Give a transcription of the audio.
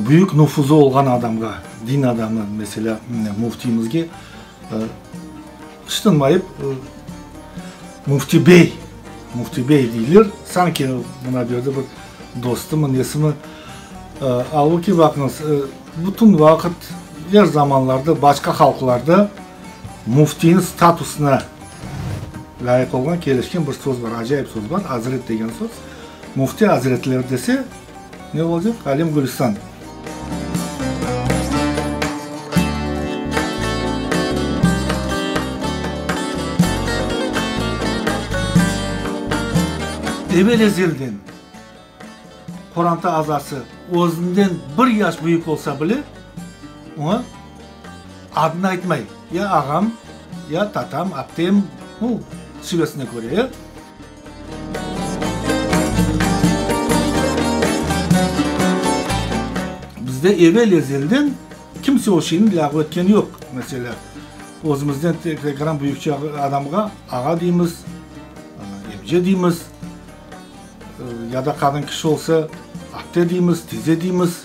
Büyük nufuzı olğan adamğa, din adamı, meselâ, müftiyimizge ıştınmayıp Müfti bey, Müfti bey deyler, sanki mına bu yerde bir dostımı, nesimi. Albuki, baqıñız, bütün vaqıt, er zamanlarda başqa halqlarda müftiniñ statusına lâyıq olğan, kelişken bir söz bar, acayip söz bar, azret degen söz. Müfti azretleri dese, ne olacaq? Alem gülistan. Evel-ezelden qoranta azası özünden bir yaş büyük olsa bile, oña adını aytmay, ya ağam, ya tatam, aptem, nu, şivesine köre, e. Bizde evel-ezelden kimse o şeyni lâğu etkeni yoq. Meselâ, özümizden tekrar büyükçe adamğa ağa deymiz, emce deymiz, ya da qadın kişi olsa, apte deymiz, tize deymiz.